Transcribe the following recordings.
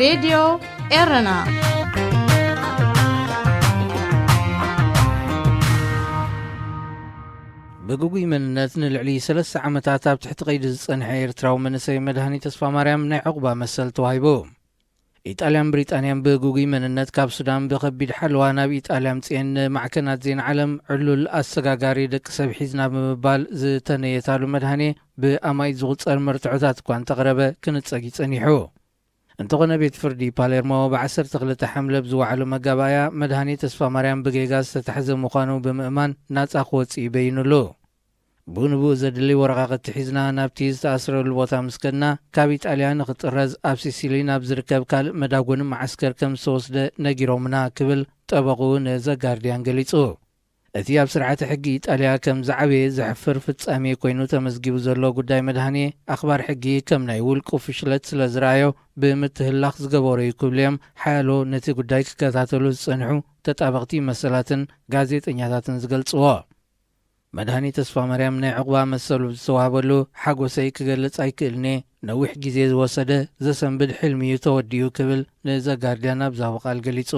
ሬድዮ ኤረና። ብግጉይ መንነት ንልዕሊ ሰለስተ ዓመታት ኣብ ትሕቲ ቀይዲ ዝጸንሐ ኤርትራዊ መንእሰይ መድሃኒ ተስፋማርያም ናይ ዕቑባ መሰል ተዋሂቡ። ኢጣልያን ብሪጣንያን ብግጉይ መንነት ካብ ሱዳን ብኸቢድ ሓለዋ ናብ ኢጣልያ ኣምጽኤን ንማዕከናት ዜና ዓለም ዕሉል ኣሰጋጋሪ ደቂ ሰብ ሒዝና ብምባል ዝተነየታሉ መድሃኔ ብኣማኢት ዝቑጸር መርትዖታት እኳ እንተቕረበ ክንጸግ ጸኒሑ። እንተኾነ ቤት ፍርዲ ፓሌርሞ ብ ዓሰርተ ክልተ ሓምለ ብዝወዓሎ መጋባእያ መድሃኔ ተስፋማርያም ብጌጋ ዝተታሕዘ ምዃኑ ብምእማን ናጻ ክወጽእ እዩ በይኑሉ። ብኡ ንብኡ ዘድሊ ወረቓቕቲ ሒዝና ናብቲ ዝተኣስረሉ ቦታ ምስ ከድና፣ ካብ ኢጣልያ ንኽጥረዝ ኣብ ሲሲሊ ናብ ዝርከብ ካልእ መዳጎኒ መዓስከር ከም ዝተወስደ ነጊሮምና ክብል ጠበቕኡ ንዘጋርድያን ገሊጹ። እቲ ኣብ ስርዓተ ሕጊ ኢጣልያ ከም ዝዓበየ ዘሕፍር ፍጻሜ ኮይኑ ተመዝጊቡ ዘሎ ጉዳይ መድሃኔ፣ ኣኽባር ሕጊ ከም ናይ ውልቁ ፍሽለት ስለ ዝረኣዮ ብምትህላኽ ዝገበሮ እዩ ክብሉ እዮም ሓያሎ ነቲ ጉዳይ ክከታተሉ ዝጸንሑ ተጣበቕቲ መሰላትን ጋዜጠኛታትን ዝገልጽዎ። መድሃኒ ተስፋማርያም ናይ ዕቑባ መሰሉ ዝተዋህበሉ ሓጎሰይ ክገልጽ ኣይክእልን'የ። ነዊሕ ግዜ ዝወሰደ ዘሰንብድ ሕልሚ እዩ ተወዲኡ ክብል ንዘጋርድያን ኣብ ዝሃቦ ቃል ገሊጹ።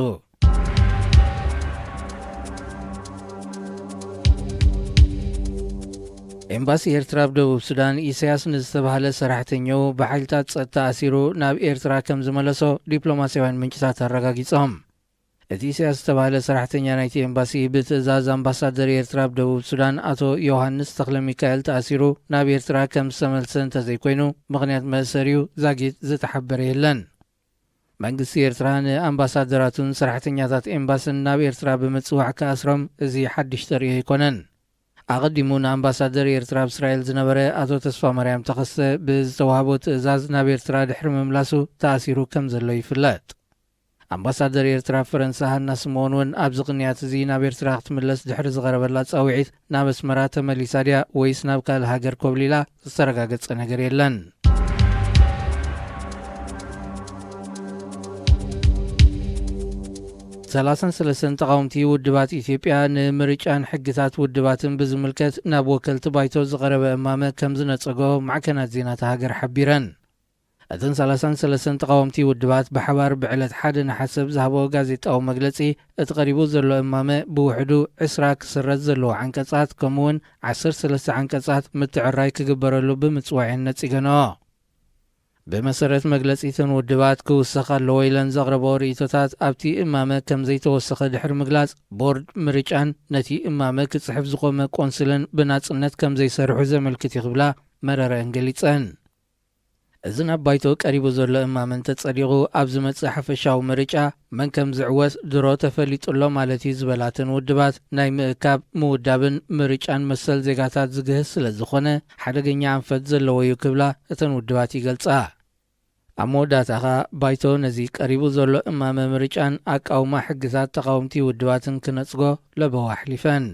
ኤምባሲ ኤርትራ ኣብ ደቡብ ሱዳን ኢሳያስ ንዝተባህለ ሰራሕተኛኡ ብሓይልታት ጸጥታ ኣሲሩ ናብ ኤርትራ ከም ዝመለሶ ዲፕሎማስያውያን ምንጭታት ኣረጋጊጾም። እቲ ኢሳያስ ዝተባህለ ሰራሕተኛ ናይቲ ኤምባሲ ብትእዛዝ ኣምባሳደር ኤርትራ ኣብ ደቡብ ሱዳን ኣቶ ዮሃንስ ተኽለ ሚካኤል ተኣሲሩ ናብ ኤርትራ ከም ዝተመልሰ እንተዘይኮይኑ ምኽንያት መእሰሪኡ ዛጊት ዝተሓበረ የለን። መንግስቲ ኤርትራ ንኣምባሳደራቱን ሰራሕተኛታት ኤምባስን ናብ ኤርትራ ብምጽዋዕ ክኣስሮም እዚ ሓድሽ ተርእዮ ኣይኮነን። ኣቐዲሙ ንኣምባሳደር ኤርትራ ኣብ እስራኤል ዝነበረ ኣቶ ተስፋማርያም ተኸስተ ብዝተዋህቦ ትእዛዝ ናብ ኤርትራ ድሕሪ ምምላሱ ተኣሲሩ ከም ዘሎ ይፍለጥ። ኣምባሳደር ኤርትራ ኣብ ፈረንሳ ሃና ስምኦን እውን ኣብዚ ቅንያት እዚ ናብ ኤርትራ ክትምለስ ድሕሪ ዝቐረበላ ጻውዒት ናብ ኣስመራ ተመሊሳ ድያ ወይስ ናብ ካልእ ሃገር ኮብሊላ ዝተረጋገጸ ነገር የለን። ሰላሳን ሰለስተን ተቓወምቲ ውድባት ኢትዮጵያ ንምርጫን ሕግታት ውድባትን ብዝምልከት ናብ ወከልቲ ባይቶ ዝቐረበ እማመ ከም ዝነጸጎ ማዕከናት ዜና እታ ሃገር ሓቢረን። እተን ሰላሳን ሰለስተን ተቓወምቲ ውድባት ብሓባር ብዕለት ሓደ ነሓሰ ብዝሃቦ ጋዜጣዊ መግለጺ፣ እቲ ቀሪቡ ዘሎ እማመ ብውሕዱ ዕስራ ክስረዝ ዘለዎ ዓንቀጻት፣ ከምኡውን ዓሰርተ ሰለስተ ዓንቀጻት ምትዕራይ ክግበረሉ ብምጽዋዕን ነጺገንኦ። ብመሰረት መግለጺ እተን ውድባት ክውሰኽ ኣለዎ ኢለን ዘቕረበኦ ርእይቶታት ኣብቲ እማመ ከም ዘይተወሰኸ ድሕሪ ምግላጽ፣ ቦርድ ምርጫን ነቲ እማመ ክጽሕፍ ዝቖመ ቆንስልን ብናጽነት ከም ዘይሰርሑ ዘመልክት እዩ ክብላ መረረአን ገሊጸን። እዚ ናብ ባይቶ ቀሪቡ ዘሎ እማመ እንተጸዲቑ፣ ኣብ ዝመጽእ ሓፈሻዊ ምርጫ መን ከም ዝዕወት ድሮ ተፈሊጡ ኣሎ ማለት እዩ ዝበላተን ውድባት፣ ናይ ምእካብ፣ ምውዳብን ምርጫን መሰል ዜጋታት ዝግህስ ስለ ዝኾነ፣ ሓደገኛ ኣንፈት ዘለዎ እዩ ክብላ እተን ውድባት ይገልጻ። ኣብ መወዳእታ ኸኣ፣ ባይቶ ነዚ ቀሪቡ ዘሎ እማመ ምርጫን ኣቃውማ ሕግታት ተቓወምቲ ውድባትን ክነጽጎ ለበዋ ኣሕሊፈን።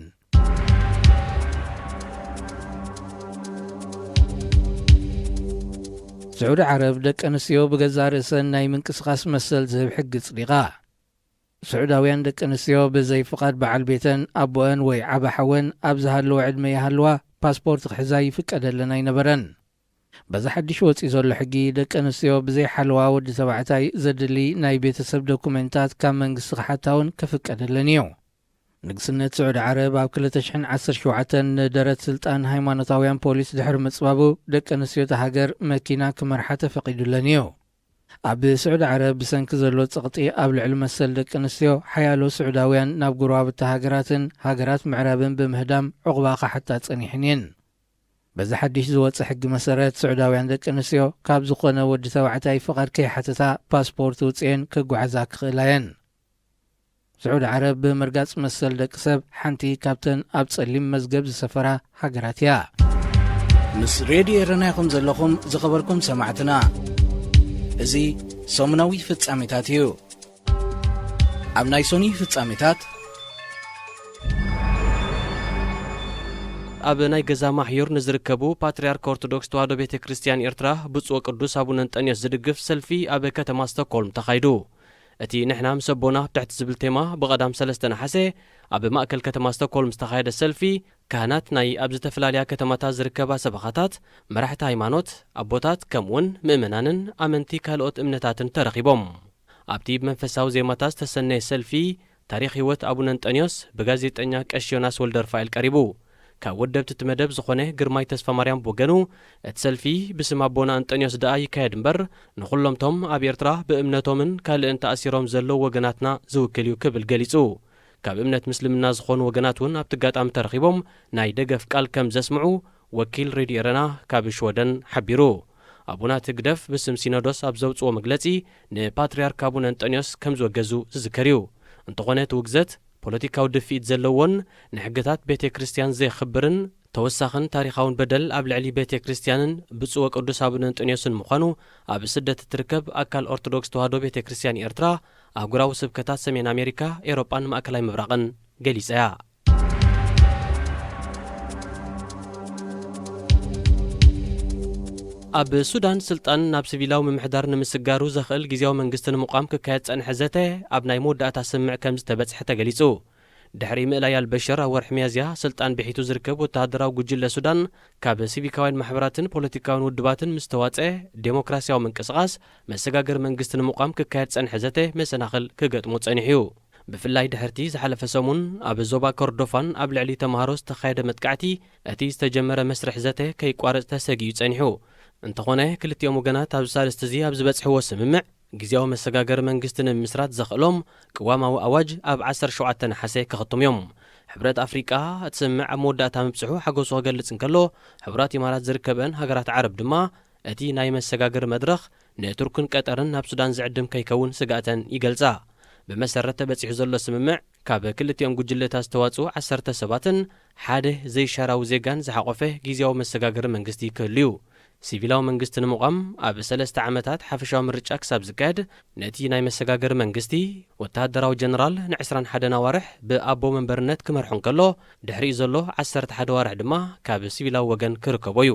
ስዑዲ ዓረብ፣ ደቂ ኣንስትዮ ብገዛእ ርእሰን ናይ ምንቅስቓስ መሰል ዝህብ ሕጊ ጽዲቓ። ስዑዳውያን ደቂ ኣንስትዮ ብዘይ ፍቓድ በዓል ቤተን፣ ኣቦአን ወይ ዓቢ ሓወን ኣብ ዝሃለወ ዕድመ ይሃልዋ፣ ፓስፖርት ክሕዛ ይፍቀደለን ኣይነበረን። በዚ ሓድሽ ወጺኡ ዘሎ ሕጊ፣ ደቂ ኣንስትዮ ብዘይ ሓለዋ ወዲ ተባዕታይ ዘድሊ ናይ ቤተሰብ ዶኩሜንታት ካብ መንግስቲ ክሓታ እውን ክፍቀደለን እዩ። ንግስነት ስዑዲ ዓረብ ኣብ ክልተ ሽሕን ዓሰርተ ሸውዓተን ንደረት ስልጣን ሃይማኖታውያን ፖሊስ ድሕሪ ምጽባቡ፣ ደቂ ኣንስትዮ እታ ሃገር መኪና ክመርሓ ተፈቒዱለን እዩ። ኣብ ስዑዲ ዓረብ ብሰንኪ ዘሎ ጸቕጢ ኣብ ልዕሊ መሰል ደቂ ኣንስትዮ፣ ሓያሎ ስዑዳውያን ናብ ጎረባብቲ ሃገራትን ሃገራት ምዕራብን ብምህዳም ዕቑባ ክሓታ ጸኒሐን እየን። በዚ ሓድሽ ዝወጸ ሕጊ መሰረት፣ ስዑዳውያን ደቂ ኣንስትዮ ካብ ዝኾነ ወዲ ተባዕታይ ፍቓድ ከይሓተታ ፓስፖርት ውጽኤን ክጓዓዛ ክኽእላ እየን። ስዑዲ ዓረብ ብምርጋጽ መሰል ደቂ ሰብ ሓንቲ ካብተን ኣብ ጸሊም መዝገብ ዝሰፈራ ሃገራት እያ። ምስ ሬድዮ ኤረና ኢኹም ዘለኹም ዝኸበርኩም ሰማዕትና። እዚ ሰሙናዊ ፍጻሜታት እዩ። ኣብ ናይ ሶኒ ፍጻሜታት፣ ኣብ ናይ ገዛ ማሕዩር ንዝርከቡ ፓትርያርክ ኦርቶዶክስ ተዋህዶ ቤተ ክርስቲያን ኤርትራ ብፁዕ ወቅዱስ ኣቡነ እንጠንዮስ ዝድግፍ ሰልፊ ኣብ ከተማ ስቶክሆልም ተኻይዱ። እቲ ንሕና ምስ ኣቦና ኣብ ትሕቲ ዝብል ቴማ ብቐዳም ሰለስተ ነሓሰ ኣብ ማእከል ከተማ ስቶክሆልም ዝተኻየደ ሰልፊ፣ ካህናት፣ ናይ ኣብ ዝተፈላለያ ከተማታት ዝርከባ ሰበኻታት፣ መራሕቲ ሃይማኖት፣ ኣቦታት፣ ከምኡውን ምእመናንን ኣመንቲ ካልኦት እምነታትን ተረኺቦም። ኣብቲ ብመንፈሳዊ ዜማታት ዝተሰነየ ሰልፊ፣ ታሪኽ ህይወት ኣቡነ እንጠንዮስ ብጋዜጠኛ ቀሺ ዮናስ ወልደርፋኤል ቀሪቡ። ካብ ወደብቲ እቲ መደብ ዝኾነ ግርማይ ተስፋማርያም ብወገኑ፣ እቲ ሰልፊ ብስም ኣቦና እንጠንዮስ ደኣ ይካየድ እምበር፣ ንኹሎምቶም ኣብ ኤርትራ ብእምነቶምን ካልእን ተኣሲሮም ዘለዉ ወገናትና ዝውክል እዩ ክብል ገሊጹ። ካብ እምነት ምስልምና ዝኾኑ ወገናት እውን ኣብቲ ኣጋጣሚ ተረኺቦም ናይ ደገፍ ቃል ከም ዘስምዑ ወኪል ሬድዮ ኤረና ካብ ሽወደን ሓቢሩ። ኣቡናት ህግደፍ ብስም ሲኖዶስ ኣብ ዘውጽዎ መግለጺ፣ ንፓትርያርክ ኣቡነ እንጠንዮስ ከም ዝወገዙ ዝዝከር እዩ። እንተኾነ እቲ ውግዘት ፖለቲካዊ ድፍኢት ዘለዎን ንሕግታት ቤተ ክርስቲያን ዘየኽብርን ተወሳኽን ታሪኻውን በደል ኣብ ልዕሊ ቤተ ክርስቲያንን ብፁዕ ወቅዱስ ኣቡነ እንጠንዮስን ምዃኑ ኣብ ስደት እትርከብ ኣካል ኦርቶዶክስ ተዋህዶ ቤተ ክርስቲያን ኤርትራ ኣህጉራዊ ስብከታት ሰሜን ኣሜሪካ፣ ኤውሮጳን ማእከላይ ምብራቕን ገሊጻ እያ። ኣብ ሱዳን ስልጣን ናብ ሲቪላዊ ምምሕዳር ንምስጋሩ ዘኽእል ግዝያዊ መንግስቲ ንምቋም ክካየድ ጸንሐ ዘተ ኣብ ናይ መወዳእታ ስምምዕ ከም ዝተበጽሐ ተገሊጹ። ድሕሪ ምእላይ ኣልበሽር ኣብ ወርሒ ሚያዝያ ስልጣን ብሒቱ ዝርከብ ወተሃደራዊ ጉጅለ ሱዳን ካብ ሲቪካውያን ማሕበራትን ፖለቲካውያን ውድባትን ምስ ተዋጸ ዴሞክራሲያዊ ምንቅስቓስ መሰጋገሪ መንግስቲ ንምቋም ክካየድ ጸንሐ ዘተ መሰናኽል ክገጥሞ ጸኒሑ እዩ። ብፍላይ ድሕርቲ ዝሓለፈ ሰሙን ኣብ ዞባ ኮርዶፋን ኣብ ልዕሊ ተምሃሮ ዝተኻየደ መጥቃዕቲ፣ እቲ ዝተጀመረ መስርሕ ዘተ ከይቋረጽ ተሰጊኡ ጸኒሑ። እንተኾነ፣ ክልቲኦም ወገናት ኣብዚ ሳልስቲ እዚ ኣብ ዝበጽሕዎ ስምምዕ፣ ግዝያዊ መሰጋገሪ መንግስቲ ንምምስራት ዘኽእሎም ቅዋማዊ ኣዋጅ ኣብ ዓሰርተ ሸውዓተ ነሓሰ ክኽትሙ እዮም። ሕብረት ኣፍሪቃ እቲ ስምምዕ ኣብ መወዳእታ ምብጽሑ ሓጎሱ ክገልጽ እንከሎ፣ ሕቡራት ኢማራት ዝርከበን ሃገራት ዓረብ ድማ እቲ ናይ መሰጋገሪ መድረኽ ንቱርክን ቀጠርን ናብ ሱዳን ዝዕድም ከይከውን ስግኣተን ይገልጻ። ብመሰረት ተበጺሑ ዘሎ ስምምዕ፣ ካብ ክልቲኦም ጉጅለታት ዝተዋጽኡ ዓሰርተ ሰባትን ሓደ ዘይሻራዊ ዜጋን ዝሓቖፈ ግዝያዊ መሰጋገሪ መንግስቲ ክህሉ እዩ። ሲቪላዊ መንግስቲ ንምቋም ኣብ ሰለስተ ዓመታት ሓፈሻዊ ምርጫ ክሳብ ዝካየድ፣ ነቲ ናይ መሰጋገሪ መንግስቲ ወተሃደራዊ ጀነራል ንዕስራን ሓደን ኣዋርሕ ብኣቦ መንበርነት ክመርሖ እንከሎ፣ ድሕሪኡ ዘሎ ዓሰርተ ሓደ ኣዋርሕ ድማ ካብ ሲቪላዊ ወገን ክርከቦ እዩ።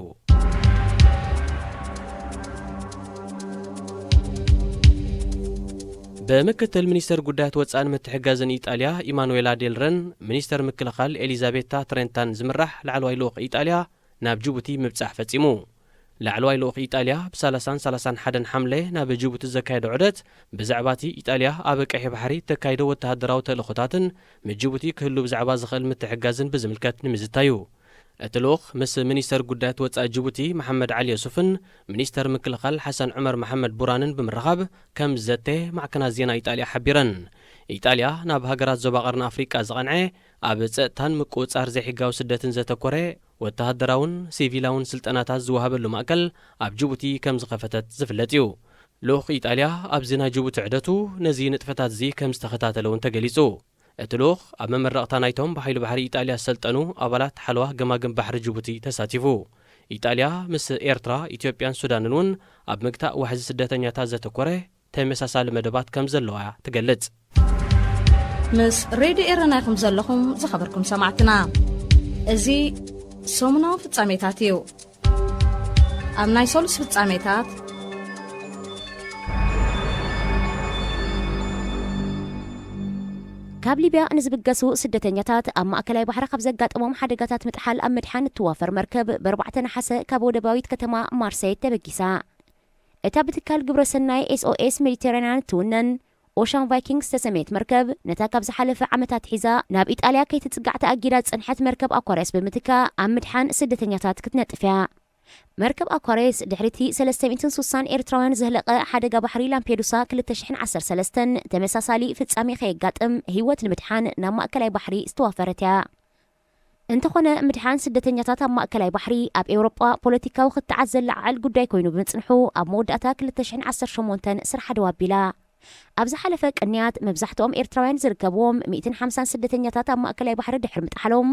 ብምክትል ሚኒስተር ጉዳያት ወጻእን ምትሕግጋዝን ኢጣልያ ኢማኑዌላ ዴልረን፣ ሚኒስተር ምክልኻል ኤሊዛቤታ ትሬንታን ዝምራሕ ላዕለዋይ ልኡኽ ኢጣልያ ናብ ጅቡቲ ምብጻሕ ፈጺሙ። ላዕለዋይ ልኡኽ ኢጣልያ ብ ሰላሳን ሰላሳን ሓደን ሓምለ ናብ ጅቡቲ ዘካየዶ ዑደት፣ ብዛዕባ እቲ ኢጣልያ ኣብ ቀይሕ ባሕሪ ተካይዶ ወተሃደራዊ ተልእኾታትን ምስ ጅቡቲ ክህሉ ብዛዕባ ዝኽእል ምትሕግጋዝን ብዝምልከት ንምዝታይ እዩ። እቲ ልኡኽ ምስ ሚኒስተር ጉዳያት ወጻኢ ጅቡቲ መሓመድ ዓሊ የሱፍን ሚኒስተር ምክልኻል ሓሰን ዑመር መሓመድ ቡራንን ብምርኻብ ከም ዝዘተ ማዕከናት ዜና ኢጣልያ ሓቢረን። ኢጣልያ ናብ ሃገራት ዞባ ቀርኒ ኣፍሪቃ ዝቐንዐ ኣብ ጸጥታን ምቁጽጻር ዘይሕጋዊ ስደትን ዘተኮረ ወተሃደራውን ሲቪላውን ስልጠናታት ዝወሃበሉ ማእከል ኣብ ጅቡቲ ከም ዝኸፈተት ዝፍለጥ እዩ። ልኡኽ ኢጣልያ ኣብዚ ናይ ጅቡቲ ዑደቱ ነዚ ንጥፈታት እዚ ከም ዝተኸታተለ እውን ተገሊጹ። እቲ ልኡኽ ኣብ መመረቕታ ናይቶም ብሓይሊ ባሕሪ ኢጣልያ ዝሰልጠኑ ኣባላት ሓለዋ ገማግም ባሕሪ ጅቡቲ ተሳቲፉ። ኢጣልያ ምስ ኤርትራ፣ ኢትዮጵያን ሱዳንን እውን ኣብ ምግታእ ዋሕዚ ስደተኛታት ዘተኮረ ተመሳሳሊ መደባት ከም ዘለዋ ትገልጽ። ምስ ሬድዮ ኤረና ኢኹም ዘለኹም ዝኸበርኩም ሰማዕትና። እዚ ሰሙናዊ ፍጻሜታት እዩ። ኣብ ናይ ሰሉስ ፍጻሜታት፣ ካብ ሊብያ ንዝብገሱ ስደተኛታት ኣብ ማእከላይ ባሕሪ ካብ ዘጋጠሞም ሓደጋታት ምጥሓል ኣብ ምድሓን እትዋፈር መርከብ ብ ኣርባዕተ ነሓሰ ካብ ወደባዊት ከተማ ማርሴይ ተበጊሳ። እታ ብትካል ግብረ ሰናይ ኤስ ኦ ኤስ ሜዲተራንያን እትውነን ኦሻን ቫይኪንግ ዝተሰመየት መርከብ፣ ነታ ካብ ዝሓለፈ ዓመታት ሒዛ ናብ ኢጣልያ ከይትጽጋዕ ተኣጊዳ ዝጸንሐት መርከብ ኣኳርያስ ብምትካእ ኣብ ምድሓን ስደተኛታት ክትነጥፍ እያ። መርከብ ኣኳርያስ ድሕሪቲ ሰለስተ ሚእትን ስሳን ኤርትራውያን ዘህለቐ ሓደጋ ባሕሪ ላምፔዱሳ ክልተ ሽሕን ዓሰርተ ሰለስተን ተመሳሳሊ ፍጻሜ ከየጋጥም ህይወት ንምድሓን ናብ ማእከላይ ባሕሪ ዝተዋፈረት እያ። እንተኾነ፣ ምድሓን ስደተኛታት ኣብ ማእከላይ ባሕሪ ኣብ ኤውሮጳ ፖለቲካዊ ክትዓት ዘለዓዕል ጉዳይ ኮይኑ ብምጽንሑ፣ ኣብ መወዳእታ ክልተ ሽሕን ዓሰርተ ሸሞንተን ስርሓ ደው ኣቢላ። ኣብ ዝሓለፈ ቅንያት፣ መብዛሕትኦም ኤርትራውያን ዝርከብዎም ሚእትን ሓምሳን ስደተኛታት ኣብ ማእከላይ ባሕሪ ድሕሪ ምጥሓሎም፣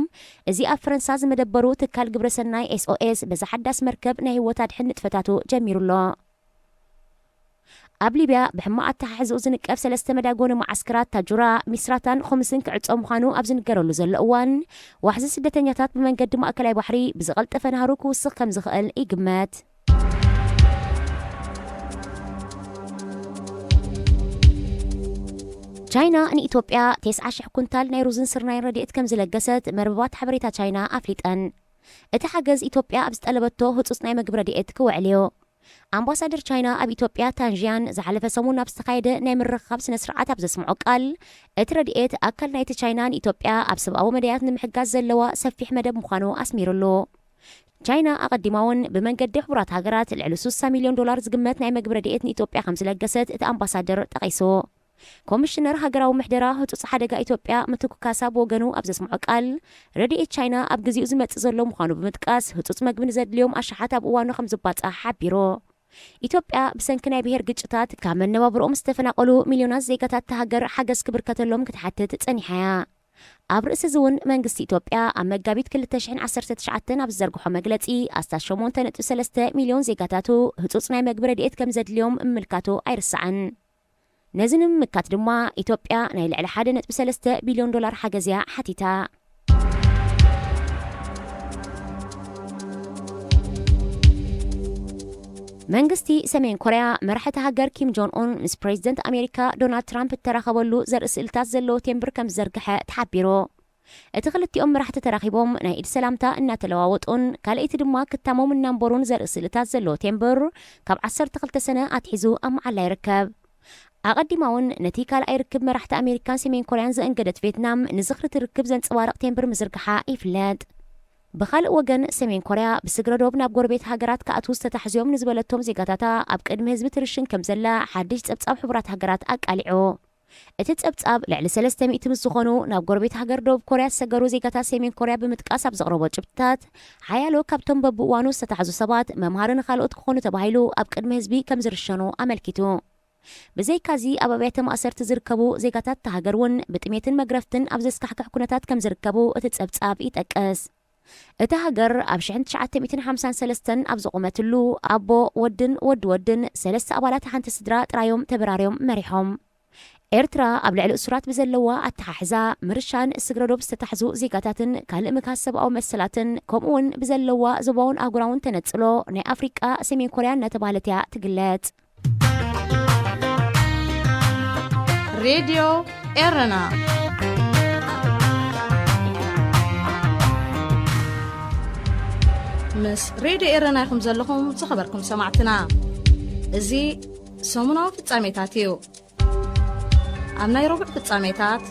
እዚ ኣብ ፈረንሳ ዝመደበሩ ትካል ግብረ ሰናይ ኤስ ኦ ኤስ በዛ ሓዳስ መርከብ ናይ ህይወት ኣድሕን ንጥፈታቱ ጀሚሩ ኣሎ። ኣብ ሊብያ ብሕማቕ ኣተሓሕዝኡ ዝንቀፍ ሰለስተ መዳጎኒ መዓስከራት ታጁራ፣ ሚስራታን ኹምስን ክዕጾ ምዃኑ ኣብ ዝንገረሉ ዘሎ እዋን፣ ዋሕዚ ስደተኛታት ብመንገዲ ማእከላይ ባሕሪ ብዝቐልጠፈ ናህሩ ክውስኽ ከም ዝኽእል ይግመት። ቻይና ንኢትዮጵያ ተስዓ ሽሕ ኩንታል ናይ ሩዝን ስርናይን ረድኤት ከም ዝለገሰት መርበባት ሓበሬታ ቻይና ኣፍሊጠን። እቲ ሓገዝ ኢትዮጵያ ኣብ ዝጠለበቶ ህጹጽ ናይ መግቢ ረድኤት ክውዕል እዩ። ኣምባሳደር ቻይና ኣብ ኢትዮጵያ ታንዥያን ዝሓለፈ ሰሙን ኣብ ዝተኻየደ ናይ ምርኻብ ስነ ስርዓት ኣብ ዘስምዖ ቃል፣ እቲ ረድኤት ኣካል ናይቲ ቻይና ንኢትዮጵያ ኣብ ሰብኣዊ መዳያት ንምሕጋዝ ዘለዋ ሰፊሕ መደብ ምዃኑ ኣስሚሩሉ። ቻይና ኣቐዲማ እውን ብመንገዲ ሕቡራት ሃገራት ልዕሊ ስሳ ሚልዮን ዶላር ዝግመት ናይ መግቢ ረድኤት ንኢትዮጵያ ከም ዝለገሰት እቲ ኣምባሳደር ጠቒሱ። ኮሚሽነር ሃገራዊ ምሕደራ ህጹጽ ሓደጋ ኢትዮጵያ ምትኩ ካሳ ብወገኑ ኣብ ዘስምዖ ቃል፣ ረድኤት ቻይና ኣብ ግዜኡ ዝመጽእ ዘሎ ምዃኑ ብምጥቃስ፣ ህጹጽ መግቢ ንዘድልዮም ኣሽሓት ኣብ እዋኑ ከም ዝባጻሕ ሓቢሩ። ኢትዮጵያ ብሰንኪ ናይ ብሄር ግጭታት ካብ መነባብሮኦም ዝተፈናቐሉ ሚልዮናት ዜጋታት እታ ሃገር ሓገዝ ክብርከተሎም ክትሓትት ጸኒሓ እያ። ኣብ ርእሲ እዚ እውን መንግስቲ ኢትዮጵያ ኣብ መጋቢት ክልተ ሽሕን ዓሰርተ ትሽዓተን ኣብ ዝዘርግሖ መግለጺ፣ ኣስታት ሸሞንተ ነጥቢ ሰለስተ ሚልዮን ዜጋታቱ ህጹጽ ናይ መግቢ ረድኤት ከም ዘድልዮም ምምልካቱ ኣይርሳዕን። ነዚ ንምምካት ድማ ኢትዮጵያ ናይ ልዕሊ ሓደ ነጥቢ ሰለስተ ቢልዮን ዶላር ሓገዝ እያ ሓቲታ። መንግስቲ ሰሜን ኮርያ መራሒ እታ ሃገር ኪም ጆን ኡን ምስ ፕሬዚደንት ኣሜሪካ ዶናልድ ትራምፕ እተራኸበሉ ዘርኢ ስእልታት ዘለዎ ቴምብር ከም ዝዘርግሐ ተሓቢሩ። እቲ ክልቲኦም መራሕቲ ተራኺቦም ናይ ኢድ ሰላምታ እናተለዋወጡን ካልኣይቲ ድማ ክታሞም እናንበሩን ዘርኢ ስእልታት ዘለዎ ቴምብር ካብ ዓሰርተ ክልተ ሰነ ኣትሒዙ ኣብ መዓላ ይርከብ። ኣቐዲማ እውን ነቲ ካልኣይ ርክብ መራሕቲ ኣሜሪካን ሰሜን ኮርያን ዘእንገደት ቬትናም ንዝኽሪ እቲ ርክብ ዘንጸባርቕ ቴምብር ምዝርግሓ ይፍለጥ። ብኻልእ ወገን ሰሜን ኮርያ ብስግረ ዶብ ናብ ጎረቤት ሃገራት ክኣትዉ ዝተታሕዙ እዮም ንዝበለቶም ዜጋታታ ኣብ ቅድሚ ህዝቢ ትርሽን ከም ዘላ ሓድሽ ጸብጻብ ሕቡራት ሃገራት ኣቃሊዑ። እቲ ጸብጻብ ልዕሊ ሰለስተ ሚእቲ ምስ ዝኾኑ ናብ ጎረቤት ሃገር ደቡብ ኮርያ ዝሰገሩ ዜጋታት ሰሜን ኮርያ ብምጥቃስ ኣብ ዘቕረቦ ጭብጥታት፣ ሓያሎ ካብቶም በብእዋኑ ዝተታሕዙ ሰባት መምሃሪ ንኻልኦት ክኾኑ ተባሂሉ ኣብ ቅድሚ ህዝቢ ከም ዝርሸኑ ኣመልኪቱ። ብዘይካዚ ኣብ ኣብያተ ማእሰርቲ ዝርከቡ ዜጋታት እታ ሃገር እውን ብጥሜትን መግረፍትን ኣብ ዘስካሕክሕ ኩነታት ከም ዝርከቡ እቲ ጸብጻብ ይጠቅስ። እታ ሃገር ኣብ ሽሕን ትሽዓተ ሚእትን ሓምሳን ሰለስተን ኣብ ዝቖመትሉ ኣቦ፣ ወድን ወዲ ወድን ሰለስተ ኣባላት ሓንቲ ስድራ ጥራዮም ተበራርዮም መሪሖም። ኤርትራ ኣብ ልዕሊ እሱራት ብዘለዋ ኣተሓሕዛ ምርሻን ስግረ ዶብ ዝተታሕዙ ዜጋታትን ካልእ ምክሃስ ሰብኣዊ መሰላትን ከምኡ እውን ብዘለዋ ዞባውን ኣህጉራውን ተነጽሎ ናይ ኣፍሪቃ ሰሜን ኮርያ እናተባህለት እያ ትግለጽ። ሬድዮ ኤረና። ምስ ሬድዮ ኤረና ኢኹም ዘለኹም ዝኸበርኩም ሰማዕትና። እዚ ሰሙናዊ ፍጻሜታት እዩ። ኣብ ናይ ረቡዕ ፍጻሜታት፣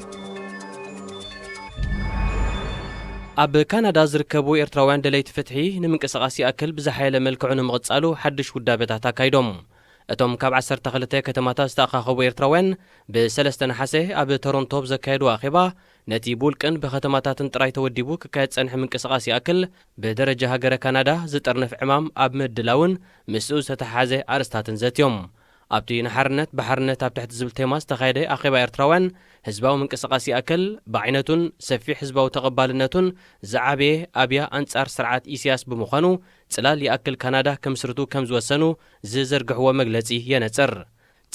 ኣብ ካናዳ ዝርከቡ ኤርትራውያን ደለይቲ ፍትሒ ንምንቅስቓስ ይኣክል ብዝሓየለ መልክዑ ንምቕጻሉ ሓድሽ ውዳበታት ኣካይዶም። እቶም ካብ ዓሰርተ ክልተ ከተማታት ዝተኣኻኸቡ ኤርትራውያን ብ ሰለስተ ነሓሰ ኣብ ቶሮንቶ ብዘካየድዎ ኣኼባ፣ ነቲ ብውልቅን ብከተማታትን ጥራይ ተወዲቡ ክካየድ ዝጸንሐ ምንቅስቓስ ይኣክል ብደረጃ ሃገረ ካናዳ ዝጥርንፍ ዕማም ኣብ ምድላውን ምስኡ ዝተተሓሓዘ ኣርእስታትን ዘትዮም። ኣብቲ ንሓርነት ብሓርነት ኣብ ትሕቲ ዝብል ቴማ ዝተኻየደ ኣኼባ ኤርትራውያን፣ ህዝባዊ ምንቅስቓስ ይኣክል ብዓይነቱን ሰፊሕ ህዝባዊ ተቐባልነቱን ዝዓበየ ኣብያ ኣንጻር ስርዓት ኢሳያስ ብምዃኑ፣ ጽላል ይኣክል ካናዳ ክምስርቱ ከም ዝወሰኑ ዝዘርግሕዎ መግለጺ የነጽር።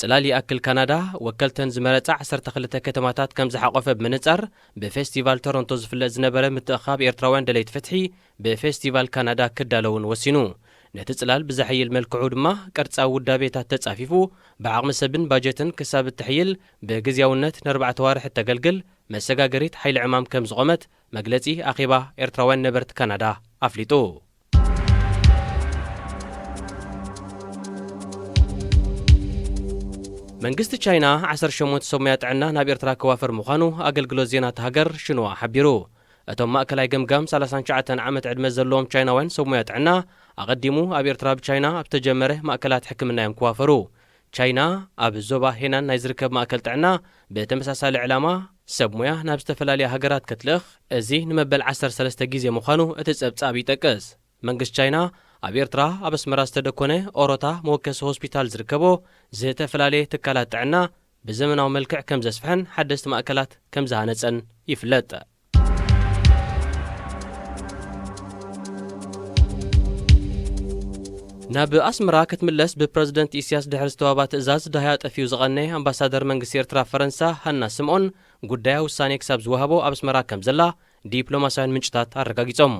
ጽላል ይኣክል ካናዳ ወከልተን ዝመረጻ ዓሰርተ ክልተ ከተማታት ከም ዝሓቖፈ ብምንጻር፣ ብፌስቲቫል ቶሮንቶ ዝፍለጥ ዝነበረ ምትእኻብ ኤርትራውያን ደለይቲ ፍትሒ ብፌስቲቫል ካናዳ ክዳለውን ወሲኑ። ነቲ ጽላል ብዘሐይል መልክዑ ድማ ቅርጻዊ ውዳቤታት ተጻፊፉ፣ ብዓቕሚ ሰብን ባጀትን ክሳብ እትሕይል ብግዝያውነት ንኣርባዕተ ዋርሕ እተገልግል መሰጋገሪት ሓይሊ ዕማም ከም ዝቖመት መግለጺ ኣኼባ ኤርትራውያን ነበርቲ ካናዳ ኣፍሊጡ። መንግስቲ ቻይና ዓሰርተ ሸሞንተ ሰብ ሞያ ጥዕና ናብ ኤርትራ ክዋፈር ምዃኑ ኣገልግሎት ዜና እታ ሃገር ሽንዋ ሓቢሩ። እቶም ማእከላይ ገምጋም ሰላሳን ትሽዓተን ዓመት ዕድመ ዘለዎም ቻይናውያን ሰብ ሞያ ጥዕና፣ ኣቐዲሙ ኣብ ኤርትራ ብቻይና ኣብ ዝተጀመረ ማእከላት ሕክምና እዮም ክዋፈሩ። ቻይና ኣብ ዞባ ሄናን ናይ ዝርከብ ማእከል ጥዕና ብተመሳሳሊ ዕላማ ሰብ ሞያ ናብ ዝተፈላለያ ሃገራት ክትልእኽ፣ እዚ ንመበል ዓሰርተ ሰለስተ ግዜ ምዃኑ እቲ ጸብጻብ ይጠቅስ። መንግስቲ ቻይና ኣብ ኤርትራ ኣብ ኣስመራ ዝተደኮነ ኦሮታ መወከሲ ሆስፒታል ዝርከቦ ዝተፈላለየ ትካላት ጥዕና ብዘመናዊ መልክዕ ከም ዘስፍሐን ሓደስቲ ማእከላት ከም ዝሃነጸን ይፍለጥ። ናብ ኣስመራ ክትምለስ ብፕረዚደንት ኢሳያስ ድሕሪ ዝተዋህባ ትእዛዝ ዳህያ ጠፊኡ ዝቐነየ ኣምባሳደር መንግስቲ ኤርትራ ኣብ ፈረንሳ ሃና ስምኦን ጉዳያ ውሳኔ ክሳብ ዝወሃቦ ኣብ ኣስመራ ከም ዘላ ዲፕሎማስያውያን ምንጭታት ኣረጋጊጾም።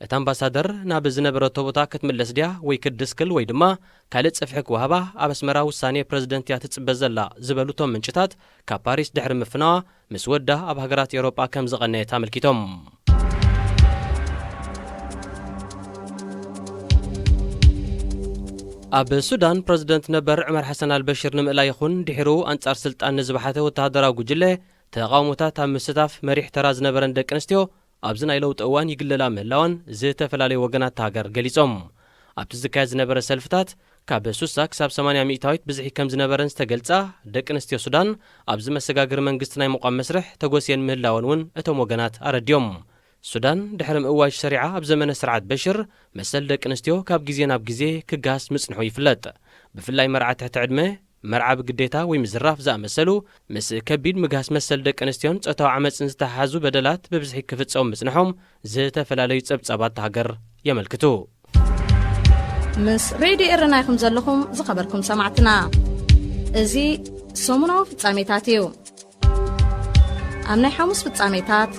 እታ ኣምባሳደር ናብ ዝነበረቶ ቦታ ክትምለስ ድያ ወይ ክትድስክል ወይ ድማ ካልእ ጽፍሒ ክወሃባ ኣብ ኣስመራ ውሳኔ ፕረዚደንት እያ ትጽበ ዘላ ዝበሉ እቶም ምንጭታት፣ ካብ ፓሪስ ድሕሪ ምፍናዋ ምስ ወዳ ኣብ ሃገራት ኤውሮጳ ከም ዝቐነየት ኣመልኪቶም። ኣብ ሱዳን ፕረዚደንት ነበር ዑመር ሓሰን ኣልበሽር ንምእላይ ይኹን ድሒሩ ኣንጻር ስልጣን ንዝበሓተ ወተሃደራዊ ጉጅለ ተቓውሞታት ኣብ ምስታፍ መሪሕ ተራ ዝነበረን ደቂ ኣንስትዮ ኣብዚ ናይ ለውጢ እዋን ይግለላ ምህላወን ዝተፈላለዩ ወገናት እታ ሃገር ገሊጾም። ኣብቲ ዝካየድ ዝነበረ ሰልፍታት ካብ ሱሳ ክሳብ ሰማንያ ሚእታዊት ብዝሒ ከም ዝነበረን ዝተገልጻ ደቂ ኣንስትዮ ሱዳን፣ ኣብዚ መሰጋገሪ መንግስቲ ናይ ምቋም መስርሕ ተጎስየን ምህላወን እውን እቶም ወገናት ኣረድዮም። ሱዳን ድሕሪ ምእዋጅ ሸሪዓ ኣብ ዘመነ ስርዓት በሽር መሰል ደቂ ኣንስትዮ ካብ ግዜ ናብ ግዜ ክጋስ ምጽንሑ ይፍለጥ። ብፍላይ መርዓ ትሕቲ ዕድመ፣ መርዓ ብግዴታ ወይ ምዝራፍ ዝኣመሰሉ ምስ ከቢድ ምግሃስ መሰል ደቂ ኣንስትዮን ጾታዊ ዓመጽን ዝተሓሓዙ በደላት ብብዝሒ ክፍጸሙ ምጽንሖም ዝተፈላለዩ ጸብጻባት ሃገር የመልክቱ። ምስ ሬድዮ ኤረና ኢኹም ዘለኹም ዝኸበርኩም ሰማዕትና። እዚ ሰሙናዊ ፍጻሜታት እዩ። ኣብ ናይ ሓሙስ ፍጻሜታት፣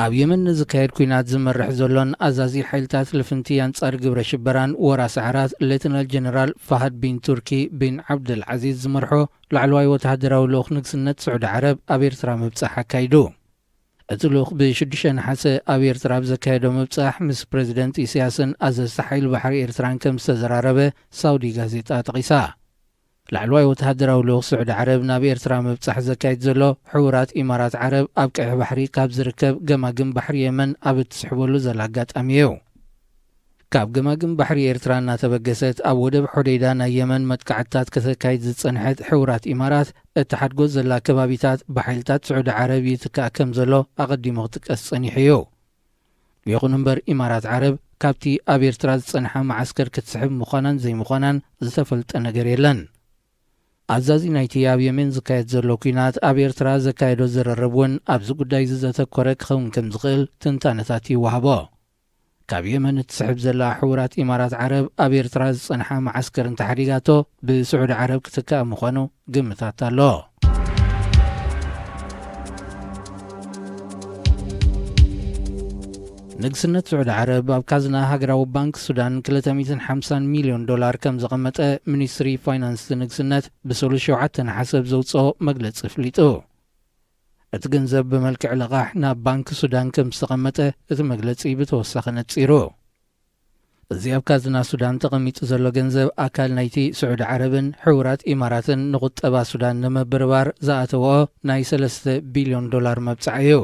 ኣብ የመን ንዝካየድ ኲናት ዝመርሕ ዘሎን ኣዛዚ ሓይልታት ልፍንቲ ኣንጻር ግብረ ሽበራን ወራሲ ዓራት ሌተናል ጀነራል ፋሃድ ቢን ቱርኪ ቢን ዓብደል ዓዚዝ ዝመርሖ ላዕለዋይ ወተሃደራዊ ልኡኽ ንግስነት ስዑዲ ዓረብ ኣብ ኤርትራ ምብጻሕ ኣካይዱ። እቲ ልኡኽ ብሽዱሽተ ነሓሰ ኣብ ኤርትራ ኣብ ዘካየዶ ምብጻሕ ምስ ፕረዚደንት ኢሳያስን ኣዘዝቲ ሓይሊ ባሕሪ ኤርትራን ከም ዝተዘራረበ ሳውዲ ጋዜጣ ጠቒሳ። ላዕለዋይ ወተሃደራዊ ልኡኽ ስዑዲ ዓረብ ናብ ኤርትራ ምብጻሕ ዘካይድ ዘሎ ሕቡራት ኢማራት ዓረብ ኣብ ቀይሕ ባሕሪ ካብ ዝርከብ ገማግም ባሕሪ የመን ኣብ እትስሕበሉ ዘላ ኣጋጣሚ እዩ። ካብ ገማግም ባሕሪ ኤርትራ እናተበገሰት ኣብ ወደብ ሖደይዳ ናይ የመን መጥቃዕትታት ከተካይድ ዝጸንሐት ሕቡራት ኢማራት እትሓድጎ ዘላ ከባቢታት ብሓይልታት ስዑዲ ዓረብ ይትካእ ከም ዘሎ ኣቐዲሙ ክጥቀስ ጸኒሑ እዩ። ይኹን እምበር ኢማራት ዓረብ ካብቲ ኣብ ኤርትራ ዝጸንሓ መዓስከር ክትስሕብ ምዃናን ዘይምዃናን ዝተፈልጠ ነገር የለን። ኣዛዚ ናይቲ ኣብ የመን ዝካየድ ዘሎ ኲናት ኣብ ኤርትራ ዘካየዶ ዝርርብ እውን ኣብዚ ጉዳይ እዚ ዘተኮረ ክኸውን ከም ዝኽእል ትንታነታት ይወሃቦ። ካብ የመን እትስሕብ ዘላ ሕቡራት ኢማራት ዓረብ ኣብ ኤርትራ ዝጸንሓ መዓስከር እንተሓዲጋቶ ብስዑዲ ዓረብ ክትካእ ምዃኑ ግምታት ኣሎ። ንግስነት ስዑዲ ዓረብ ኣብ ካዝና ሃገራዊ ባንክ ሱዳን ክልተ ሚእትን ሓምሳን ሚልዮን ዶላር ከም ዘቐመጠ ሚኒስትሪ ፋይናንስ ንግስነት ብሰሉስ ሸውዓተ ነሓሰ ኣብ ዘውፅኦ መግለፂ ኣፍሊጡ። እቲ ገንዘብ ብመልክዕ ልቓሕ ናብ ባንክ ሱዳን ከም ዝተቐመጠ እቲ መግለፂ ብተወሳኺ ነፂሩ። እዚ ኣብ ካዝና ሱዳን ተቐሚጡ ዘሎ ገንዘብ ኣካል ናይቲ ስዑዲ ዓረብን ሕቡራት ኢማራትን ንቁጠባ ሱዳን ንምብርባር ዝኣተወኦ ናይ ሰለስተ ቢልዮን ዶላር መብጻዕ እዩ።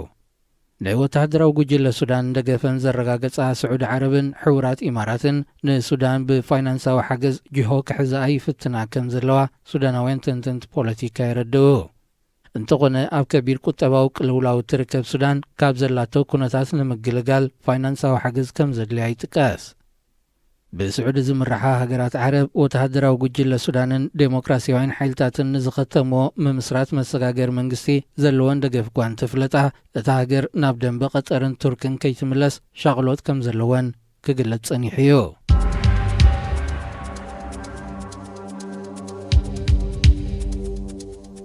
ናይ ወተሃደራዊ ጉጅለ ሱዳን ደገፈን ዘረጋገጻ ስዑዲ ዓረብን ሕቡራት ኢማራትን ንሱዳን ብፋይናንሳዊ ሓገዝ ጅሆ ክሕዝኣ ይፍትና ከም ዘለዋ ሱዳናውያን ተንተንቲ ፖለቲካ የረድኡ። እንተኾነ ኣብ ከቢድ ቁጠባዊ ቅልውላው እትርከብ ሱዳን ካብ ዘላቶ ኩነታት ንምግልጋል ፋይናንሳዊ ሓገዝ ከም ዘድልያ ይጥቀስ። ብስዑዲ ዝምርሓ ሃገራት ዓረብ ወተሃደራዊ ጉጅለ ሱዳንን ዴሞክራሲያውያን ሓይልታትን ንዝኸተምዎ ምምስራት መሰጋገሪ መንግስቲ ዘለወን ደገፍ እኳ እንተፍለጣ እታ ሃገር ናብ ደንበ ቀጠርን ቱርክን ከይትምለስ ሻቕሎት ከም ዘለወን ክግለጽ ጸኒሑ እዩ።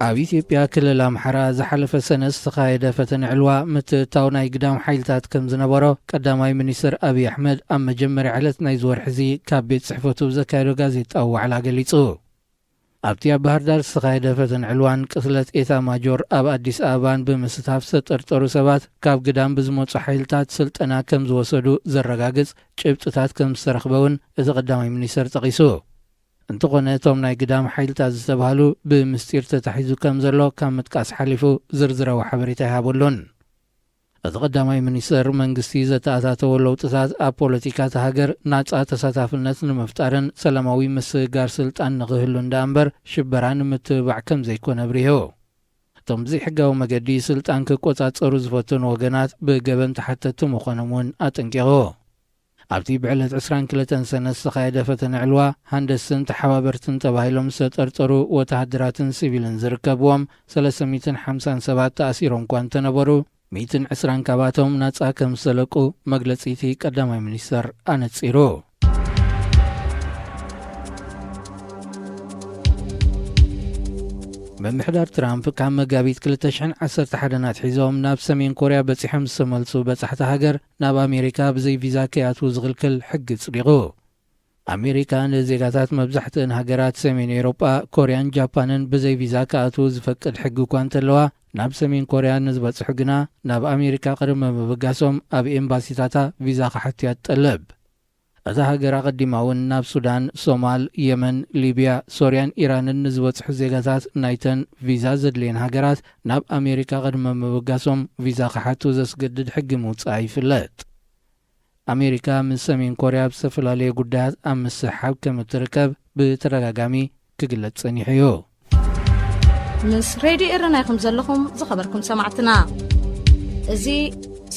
ኣብ ኢትዮጵያ ክልል ኣምሓራ ዝሓለፈ ሰነ ዝተኻየደ ፈተነ ዕልዋ ምትእትታው ናይ ግዳም ሓይልታት ከም ዝነበሮ ቀዳማይ ሚኒስትር ኣብይ ኣሕመድ ኣብ መጀመርያ ዕለት ናይዚ ወርሒ እዚ ካብ ቤት ጽሕፈቱ ዘካየዶ ጋዜጣዊ ዋዕላ ገሊጹ። ኣብቲ ኣብ ባህር ዳር ዝተኻየደ ፈተነ ዕልዋን ቅትለት ኤታ ማጆር ኣብ ኣዲስ ኣበባን ብምስታፍ ዝተጠርጠሩ ሰባት ካብ ግዳም ብዝመጹ ሓይልታት ስልጠና ከም ዝወሰዱ ዘረጋግጽ ጭብጥታት ከም ዝተረኽበ እውን እቲ ቀዳማይ ሚኒስትር ጠቒሱ። እንተኾነ እቶም ናይ ግዳም ሓይልታት ዝተባህሉ ብምስጢር ተታሒዙ ከም ዘሎ ካብ ምጥቃስ ሓሊፉ ዝርዝራዊ ሓበሬታ ይሃበሉን። እቲ ቀዳማይ ሚኒስትር መንግስቲ ዘተኣታተዎ ለውጥታት ኣብ ፖለቲካ እታ ሃገር ናጻ ተሳታፍነት ንምፍጣርን ሰላማዊ ምስግጋር ስልጣን ንኽህሉ እንዳ እምበር ሽበራ ንምትብባዕ ከም ዘይኮነ ኣብሪሁ። እቶም ብዘይሕጋዊ መገዲ ስልጣን ክቆጻጸሩ ዝፈተኑ ወገናት ብገበን ተሓተቲ ምዃኖም እውን ኣጠንቂቑ። ኣብቲ ብዕለት ዕስራን ክልተን ሰነ ዝተኻየደ ፈተነ ዕልዋ ሃንደስትን ተሓባበርትን ተባሂሎም ዝተጠርጠሩ ወተሃደራትን ሲቪልን ዝርከብዎም ሰለስተ ሚእትን ሓምሳን ሰባት ተኣሲሮም እኳ እንተነበሩ ሚእትን ዕስራን ካባቶም ናጻ ከም ዝተለቁ መግለጺ እቲ ቀዳማይ ሚኒስተር ኣነጺሩ። ምምሕዳር ትራምፕ ካብ መጋቢት ክልተ ሽሕን ዓሰርተ ሓደን ኣትሒዞም ናብ ሰሜን ኮርያ በጺሖም ዝተመልሱ በጻሕቲ ሃገር ናብ ኣሜሪካ ብዘይ ቪዛ ከይኣትዉ ዝኽልክል ሕጊ ጽዲቑ። ኣሜሪካ ንዜጋታት መብዛሕትእን ሃገራት ሰሜን ኤውሮጳ፣ ኮርያን ጃፓንን ብዘይ ቪዛ ክኣትዉ ዝፈቅድ ሕጊ እኳ እንተለዋ፣ ናብ ሰሜን ኮርያ ንዝበጽሑ ግና ናብ ኣሜሪካ ቅድሚ ምብጋሶም ኣብ ኤምባሲታታ ቪዛ ክሓትያ ትጠልብ። እታ ሃገር ኣቐዲማ እውን ናብ ሱዳን፣ ሶማል፣ የመን፣ ሊብያ፣ ሶርያን ኢራንን ንዝበጽሑ ዜጋታት ናይተን ቪዛ ዘድልየን ሃገራት ናብ ኣሜሪካ ቅድሚ ምብጋሶም ቪዛ ክሓቱ ዘስገድድ ሕጊ ምውጻኣ ይፍለጥ። ኣሜሪካ ምስ ሰሜን ኮርያ ኣብ ዝተፈላለዩ ጉዳያት ኣብ ምስሕሓብ ከም እትርከብ ብተደጋጋሚ ክግለጽ ጸኒሑ እዩ። ምስ ሬድዮ ኤረና ኢኹም ዘለኹም ዝኸበርኩም ሰማዕትና። እዚ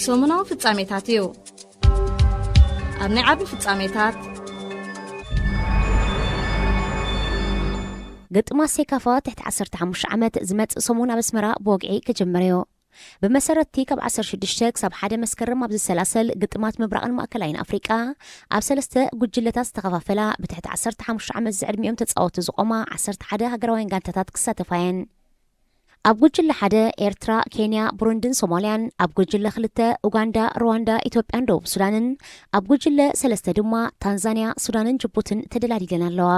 ሰሙናዊ ፍጻሜታት እዩ። ኣብ ናይ ዓቢ ፍጻሜታት ግጥማት ሴካፋ ትሕቲ ዓሰርተ ሓሙሽተ ዓመት ዝመጽእ ሰሙን ኣብ ኣስመራ ብወግዒ ክጅምር እዩ። ብመሰረትቲ ካብ ዓሰርተ ሽዱሽተ ክሳብ ሓደ መስከረም ኣብ ዝሰላሰል ግጥማት ምብራቕን ማእከላይን ኣፍሪቃ ኣብ ሰለስተ ጉጅለታት ዝተኸፋፈላ ብትሕቲ ዓሰርተ ሓሙሽተ ዓመት ዝዕድሚኦም ተጻወቱ ዝቖማ ዓሰርተ ሓደ ሃገራውያን ጋንታታት ክሳተፋ እየን። ኣብ ጉጅለ ሓደ ኤርትራ፣ ኬንያ፣ ብሩንድን ሶማልያን፣ ኣብ ጉጅለ ክልተ ኡጋንዳ፣ ሩዋንዳ፣ ኢትዮጵያን ደቡብ ሱዳንን፣ ኣብ ጉጅለ ሰለስተ ድማ ታንዛንያ፣ ሱዳንን ጅቡትን ተደላዲለን ኣለዋ።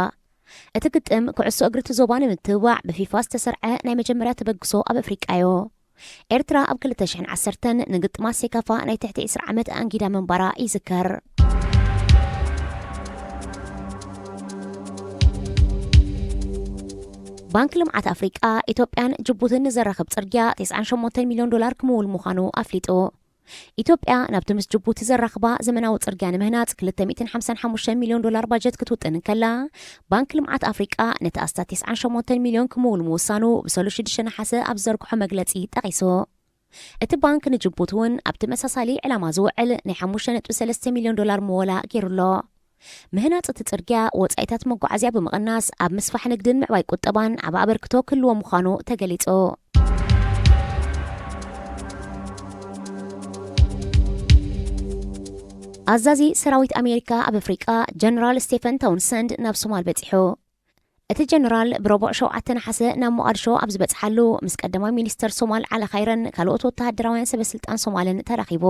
እቲ ግጥም ኩዕሶ እግሪ እቲ ዞባ ንምትብባዕ ብፊፋ ዝተሰርዐ ናይ መጀመርያ ተበግሶ ኣብ ኣፍሪቃዮ። ኤርትራ ኣብ ክልተ ሽሕን ዓሰርተን ንግጥማት ሴካፋ ናይ ትሕቲ ዕስራ ዓመት ኣንጊዳ ምንባራ ይዝከር። ባንክ ልምዓት ኣፍሪቃ ኢትዮጵያን ጅቡትን ንዘራኽብ ጽርግያ ተስዓን ሸሞንተን ሚልዮን ዶላር ክምውል ምዃኑ ኣፍሊጡ። ኢትዮጵያ ናብቲ ምስ ጅቡቲ ዘራኽባ ዘመናዊ ጽርግያ ንምህናጽ ክልተ ሚእትን ሓምሳን ሓሙሽተን ሚልዮን ዶላር ባጀት ክትውጥን እንከላ፣ ባንክ ልምዓት ኣፍሪቃ ነቲ ኣስታት ተስዓን ሸሞንተን ሚልዮን ክምውል ምውሳኑ ብሰሉስ ሽዱሽተ ነሓሰ ኣብ ዝዘርግሖ መግለጺ ጠቒሱ። እቲ ባንክ ንጅቡቲ እውን ኣብ ተመሳሳሊ ዕላማ ዝውዕል ናይ ሓሙሽተ ነጥቢ ሰለስተ ሚልዮን ዶላር ምወላ ገይሩ ኣሎ። ምህናጽ እቲ ጽርግያ ወጻኢታት መጓዓዝያ ብምቕናስ ኣብ ምስፋሕ ንግድን ምዕባይ ቁጠባን ዓቢ ኣበርክቶ ክህልዎ ምዃኑ ተገሊጹ። ኣዛዚ ሰራዊት ኣሜሪካ ኣብ ኣፍሪቃ ጀነራል ስቴፈን ታውንሰንድ ናብ ሶማል በጺሑ። እቲ ጀነራል ብረቡዕ ሸውዓተ ነሓሰ ናብ ሞቓድሾ ኣብ ዝበጽሓሉ ምስ ቀዳማይ ሚኒስተር ሶማል ዓሊ ኻይረን ካልኦት ወተሃደራውያን ሰበ ስልጣን ሶማልን ተራኺቡ።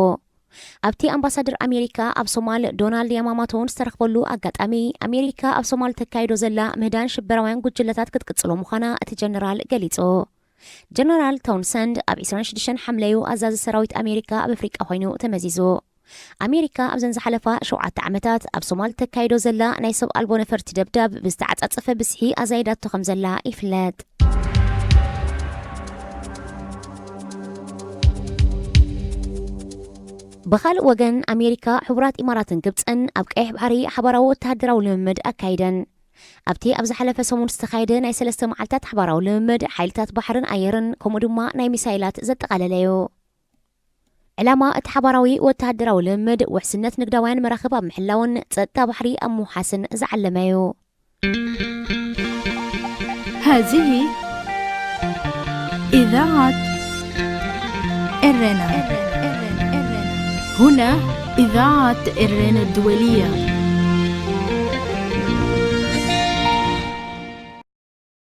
ኣብቲ ኣምባሳደር ኣሜሪካ ኣብ ሶማል ዶናልድ ያማማቶን ዝተረኽበሉ ኣጋጣሚ፣ ኣሜሪካ ኣብ ሶማል ተካይዶ ዘላ ምህዳን ሽበራውያን ጉጅለታት ክትቅጽሎ ምዃና እቲ ጀነራል ገሊጹ። ጀነራል ታውንሰንድ ኣብ ዕስራን ሽዱሽተን ሓምለዩ ኣዛዚ ሰራዊት ኣሜሪካ ኣብ ኣፍሪቃ ኮይኑ ተመዚዙ። ኣሜሪካ ኣብዘን ዝሓለፋ ሸውዓተ ዓመታት ኣብ ሶማል ተካይዶ ዘላ ናይ ሰብ ኣልቦ ነፈርቲ ደብዳብ ብዝተዓጻጸፈ ብዝሒ ኣዛይዳቶ ከም ዘላ ይፍለጥ። ብኻልእ ወገን፣ ኣሜሪካ፣ ሕቡራት ኢማራትን ግብጽን ኣብ ቀይሕ ባሕሪ ሓባራዊ ወተሃደራዊ ልምምድ ኣካይደን። ኣብቲ ኣብ ዝሓለፈ ሰሙን ዝተኻየደ ናይ ሰለስተ መዓልታት ሓባራዊ ልምምድ፣ ሓይልታት ባሕርን ኣየርን ከምኡ ድማ ናይ ሚሳይላት ዘጠቓለለ እዩ። ዕላማ እቲ ሓባራዊ ወተሃደራዊ ልምምድ ውሕስነት ንግዳውያን መራኽብ ኣብ ምሕላውን ጸጥታ ባሕሪ ኣብ ምውሓስን ዝዓለመ እዩ። هذه إذاعة إرنا. هنا إذاعة إرنا الدولية.